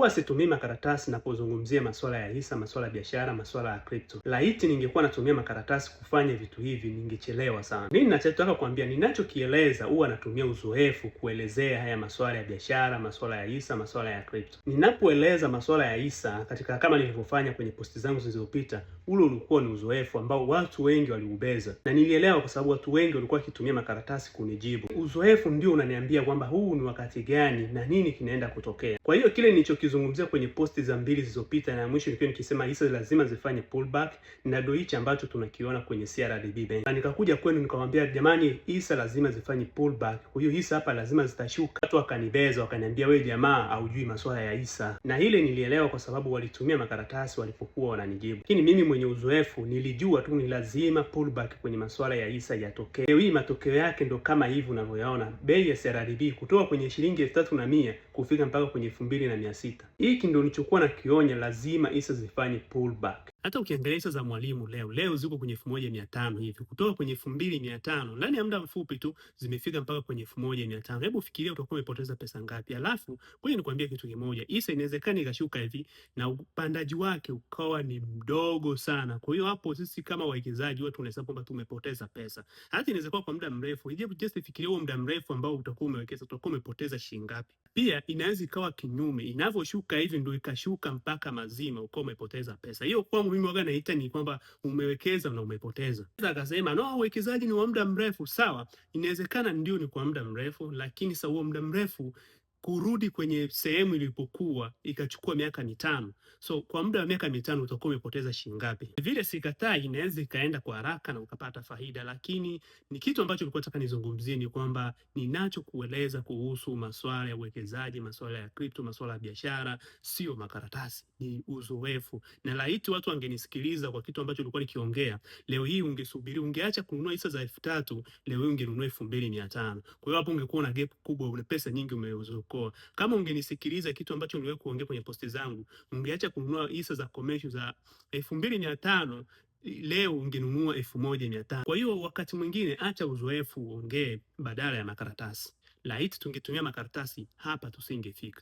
Huwa situmii makaratasi napozungumzia masuala ya hisa, masuala ya biashara, masuala ya crypto. Laiti ningekuwa natumia makaratasi kufanya vitu hivi, ningechelewa sana. Nini nachotaka kuambia, ninachokieleza huwa natumia uzoefu kuelezea haya masuala ya biashara, masuala ya hisa, masuala ya crypto. Ninapoeleza masuala ya hisa katika kama nilivyofanya kwenye posti zangu zilizopita, ule ulikuwa ni uzoefu ambao watu wengi waliubeza, na nilielewa kwa sababu watu wengi walikuwa wakitumia makaratasi kunijibu. Uzoefu ndio unaniambia kwamba huu ni wakati gani na nini kinaenda kutokea. Kwa hiyo kile nilichokizungumzia kwenye posti za mbili zilizopita na mwisho nikiwa nikisema hisa lazima zifanye pullback, na ndio hichi ambacho tunakiona kwenye CRDB Bank. Na nikakuja kwenu nikamwambia, jamani, hisa lazima zifanye pullback, kwa hiyo hisa hapa lazima zitashuka. Watu wakanibeza, wakaniambia wewe jamaa haujui masuala ya hisa, na ile nilielewa kwa sababu walitumia makaratasi walipokuwa wananijibu, lakini mimi mwenye uzoefu nilijua tu ni lazima pullback kwenye masuala ya hisa yatokee. Leo hii matokeo yake ndo kama hivi unavyoyaona, bei ya CRDB kutoka kwenye shilingi 3100 kufika mpaka kwenye 2600. Hiki ndo nilichokuwa nakionya, lazima hisa zifanye pullback. Hata ukiangalia hisa za Mwalimu leo leo ziko kwenye 1500 hivi, kutoka kwenye 2500 ndani ya muda mfupi tu zimefika mpaka kwenye 1500. Hebu fikiria utakuwa umepoteza pesa ngapi? Alafu ngoja nikwambie kitu kimoja, hisa inawezekana ikashuka hivi na upandaji wake ukawa ni mdogo sana. Kwa hiyo hapo sisi kama wawekezaji huwa tunahesabu kwamba tumepoteza pesa. Hata inaweza kuwa kwa muda mrefu, just fikiria huo muda mrefu ambao utakuwa umewekeza, utakuwa umepoteza shilingi ngapi? Pia inaweza ikawa kinyume, inavyoshuka hivi ndio ikashuka mpaka mazima, ukawa umepoteza pesa. Hiyo kwangu mimi waga naita ni kwamba umewekeza na umepoteza. Akasema no, uwekezaji ni wa muda mrefu. Sawa, inawezekana ndio ni kwa muda mrefu, lakini sasa huo muda mrefu kurudi kwenye sehemu ilipokuwa ikachukua miaka 5. So kwa muda wa miaka 5 utakuwa umepoteza shilingi ngapi? Vile sikatai, inaweza ikaenda kwa haraka na ukapata faida, lakini ni kitu ambacho nilikuwa nataka nizungumzie ni kwamba ninachokueleza kuhusu masuala ya uwekezaji, masuala ya crypto, masuala ya biashara, sio makaratasi, ni uzoefu. Na laiti watu wangenisikiliza kwa kitu ambacho nilikuwa nikiongea, leo hii ungesubiri, ungeacha kununua hisa za 3000, leo hii ungenunua 2500. Kwa hiyo hapo ungekuwa na gap kubwa, una pesa nyingi umeziokoa. Kama ungenisikiliza kitu ambacho niliwahi kuongea kwenye posti zangu, ungeacha kununua hisa za commercial za 2500, leo ungenunua 1500. Kwa hiyo wakati mwingine acha uzoefu uongee badala ya makaratasi. Laiti tungetumia makaratasi hapa tusingefika.